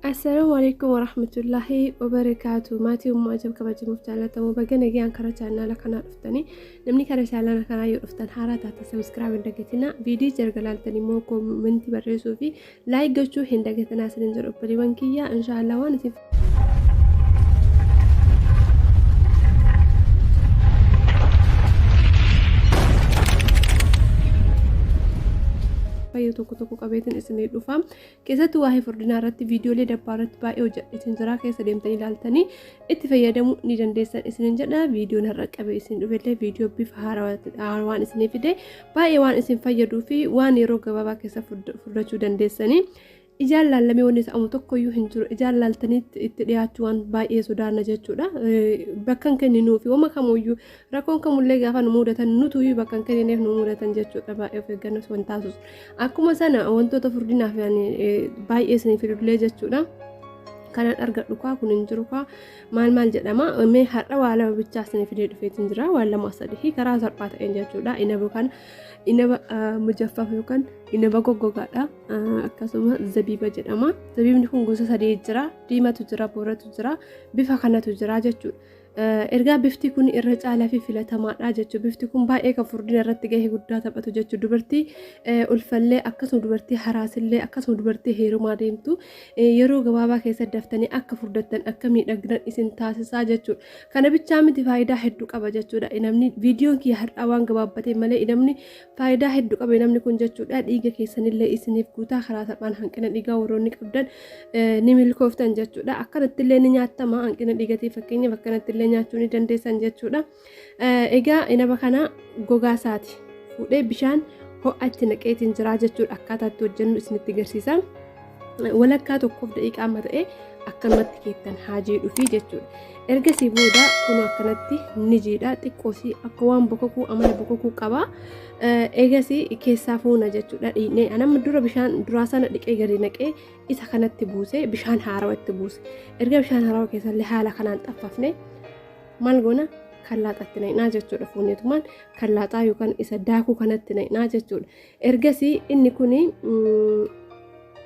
Assalaamu alaikum warahmatullaahi wabarakaatu. Maatii ummaa ajab kabajamuuf jaallatamu baga nagaan karaa chaanaala kanaa dhuftanii namni karaa chaanaala kanaa yoo dhuftan haaraa taate subscribe hin dagatinaa. Viidiyoo erga laaltan immoo koomentii barreessuu fi like gochuu hin dagatinaa isinin jedhu obboleewwan kiyya inshaallah waan isin fayyadu tokko tokko qabeetiin isinii dhufa. Keessattuu waa'ee furdinaa irratti viidiyoolee dabbaa irratti baay'ee hojjedheetiin jira keessa deemtanii ilaaltanii itti fayyadamuu ni dandeessan isinin jedha. Viidiyoon har'a qabee isin dhufellee viidiyoo bifa haarawaan isinii fide baay'ee waan isin fayyaduu fi waan yeroo gabaabaa keessa furdachuu dandeessanii. Ijaan laallamee wanni ta'amu tokkoyyuu hin jiru. Ijaan laaltanii itti dhiyaachuu waan baay'ee sodaanna jechuudha. Bakka hin kenninuufi wama kamuyyuu rakkoon kamullee gaafa nu mudatan nutuyyuu bakka hin kennineef nu mudatan jechuudha. Baay'ee of eeggannoo waan taasisu. Akkuma sana wantoota furdinaaf baay'ee isin fidullee jechuudha. Kanan argadhu kaa kun hin jiru kaa maal maal jedhama. Mee har'a waa lama bichaa isin fidee dhufeetiin jira. Waan lama sadii karaa salphaa ta'een jechuudha. Inaba kana inaba mujaffaaf yookaan inaba goggogaadha. Akkasuma zabiiba jedhama. Zabiibni kun gosa sadii jira. Diimatu jira, booratu jira, bifa kanatu jira jechuudha. Ergaa bifti kun irra caalaa fi filatamaadha jechuudha. Bifti kun baay'ee kan furdina irratti gahee guddaa taphatu jechuudha. Dubartii ulfallee akkasuma dubartii haraasillee akkasuma dubartii heerumaa deemtu yeroo gabaabaa keessa daftanii akka furdattan akka miidhagdan isin taasisaa jechuudha. Kana bichaa miti faayidaa hedduu qaba jechuudha. Namni viidiyoon kiyya har'aa waan gabaabbatee malee namni faayidaa hedduu qaba namni kun jechuudha. Dhiiga keessanillee isiniif guutaa karaa salphaan hanqina dhiigaa warroonni qabdan ni milkooftan jechuudha. Akkanattillee ni nyaattama hanqina dhiigatii fakkeenyaaf akkanattillee nyaachuu ni dandeessan jechuudha. Egaa inaba kana gogaa isaati fuudhee bishaan ho'a itti naqeetiin jira jechuudha. Akkaataa itti hojjennu isinitti agarsiisa. Walakkaa tokkoof daqiiqaa amma ta'e akkanumatti keettan haa jiidhuufi jechuudha. Ergasii booda kun akkanatti ni jiidha xiqqoosii akka waan bokokuu amala bokokuu qaba. Egasii keessaa fuuna jechuudha dhiinee anamma dura bishaan duraa sana dhiqee gadi naqee isa kanatti buusee bishaan haarawa itti buuse. Erga bishaan haarawa keessallee haala kanaan xaffafne maal goona kallaaxatti naqnaa jechuudha fuuneetumaan kallaaxaa yookaan isa daakuu kanatti naqnaa jechuudha. Ergasii inni kuni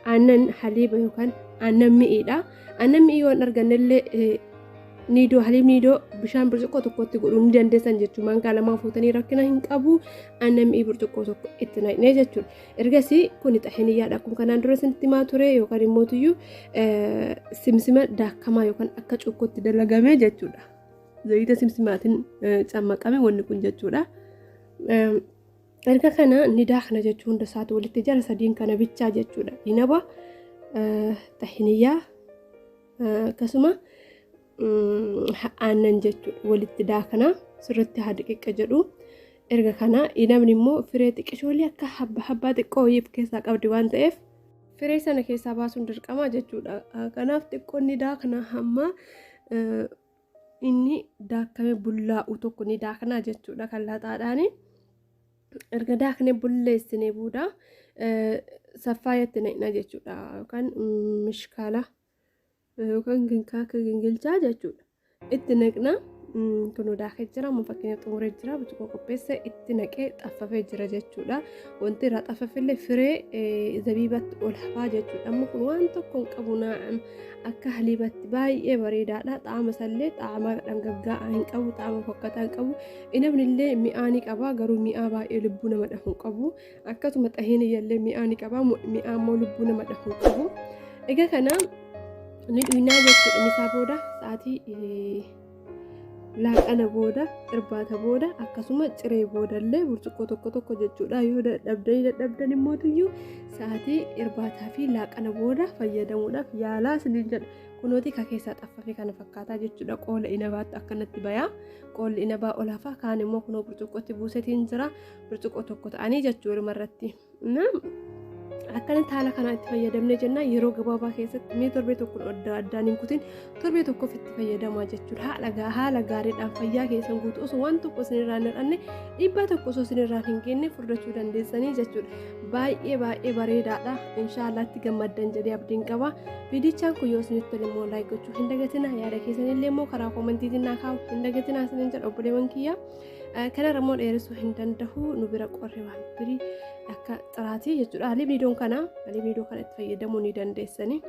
aannan haliiba yookaan aannan mi'iidha. Aannan mi'ii yoo hin argannellee niidoo haliib niidoo bishaan burcuqqoo tokkotti godhuu ni dandeessan jechuudha. Maankaa lamaa fuutanii rakkina hin qabu. Aannan mi'ii burcuqqoo tokko itti naqnee jechuudha. Ergasii kuni xahiniyyaadha. Akkuma kanaan dura isinitti himaa ture yookaan immoo tuyyuu simsima daakamaa yookaan akka cuukkootti dalagame jechuudha. Zayita simsimaatiin cammaqame wanni kun jechuudha. Erga kana ni daakna jechuun hunda isaatu walitti jara sadiin kana bichaa jechuudha. Inaba, xahiniyyaa akkasuma aannan jechuudha walitti daakna sirriitti haa diqiqqa jedhu. Erga kana inabni immoo firee xiqqishoolee akka habba habbaa xiqqoo wayii of keessaa qabdi waan ta'eef firee sana keessaa baasuun dirqama jechuudha. Kanaaf xiqqoo ni daakna hamma inni daakame bullaa'u tokko ni daaknaa jechuudha kan laxaadhaani. Erga daaknee bulleessinee booda saffaayatti naqna jechuudha yookaan mishkaala yookaan akka gingilchaa jechuudha. Itti naqna kunoo daakee jira amma fakkeenya xumuree jira burcuqqoo qopheesse itti naqee xaffafee jira jechuudha. Wanti irraa xaffafillee firee zabiibatti ol hafaa jechuudha. Amma kun waan tokko hin qabu naa'am akka haliibatti baay'ee bareedaadha. Xaama isallee xaama dhangaggaa'aa hin qabu, xaama fokkataa hin qabu. Inabni illee mi'aa ni qaba garuu mi'aa baay'ee lubbuu nama dhahu hin qabu. Akkasuma xahiin illee mi'aa ni qaba mi'aa immoo lubbuu nama dhahu hin qabu. Egaa kana ni dhuynaa jechuudha. Misaa booda sa'aatii laaqana booda irbaata booda akkasuma ciree boodallee burcuqqoo tokko tokko jechuudha. Yoo dadhabdanii dadhabdan immoo tuyyuu sa'aatii irbaataa fi laaqana booda fayyadamuudhaaf yaalaa isiniin jedha. Kunooti ka keessaa xaffafee kana fakkaataa jechuudha. Qoola inabaatti akkanatti bayaa. Qoolli inabaa ol hafa kaan immoo kunoo burcuqqootti buusetiin jira. Burcuqqoo tokko ta'anii jechuudha irratti. Akkanatti haala kanaan itti fayyadamne jennaan yeroo gabaabaa keessatti mee torbee tokko adda addaan hin kutin torbee tokkoof itti fayyadamaa jechuudha. Haala gaariidhaan fayyaa keessan guutuu osoo waan tokko isinirraa hin hir'anne dhiibbaa tokko osoo isinirraa hin geenye furdachuu dandeessanii jechuudha. Baay'ee baay'ee bareedaadha. Inshaallah itti gammaddan jedhee abdiin qaba. Viidichaan kun yoo isinitti tole immoo like gochuu hin dagatina. Yaada keessanillee immoo karaa koomantiitiin naa kaa'u hin dagatina isinin jedha obboleewwan kiyya. Kanarra immoo dheeressuu hin danda'u nu bira qorre waan birii akka xiraatii jechuudha. Haliib niidoon kana haliib niidoo kana itti fayyadamuu ni dandeessanii.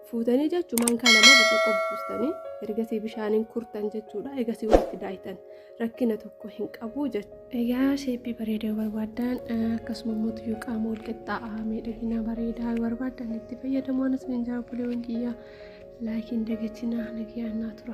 Fuutanii jechuun maankaa 2 burcuqqoo buustanii ergasii bishaaniin kurtan jechuudha. Ergasii walitti daayitan rakkina tokko hin qabu jechuudha. Egaa sheeppii bareedaa barbaadan akkasuma immoo tuyyuu qaama wal qixxaa'aa miidhagina bareedaa barbaadan itti fayyadamu. Anas ni jaa buleewwan kiyyaa laakiin dagatinaa nagiyaan naa tura.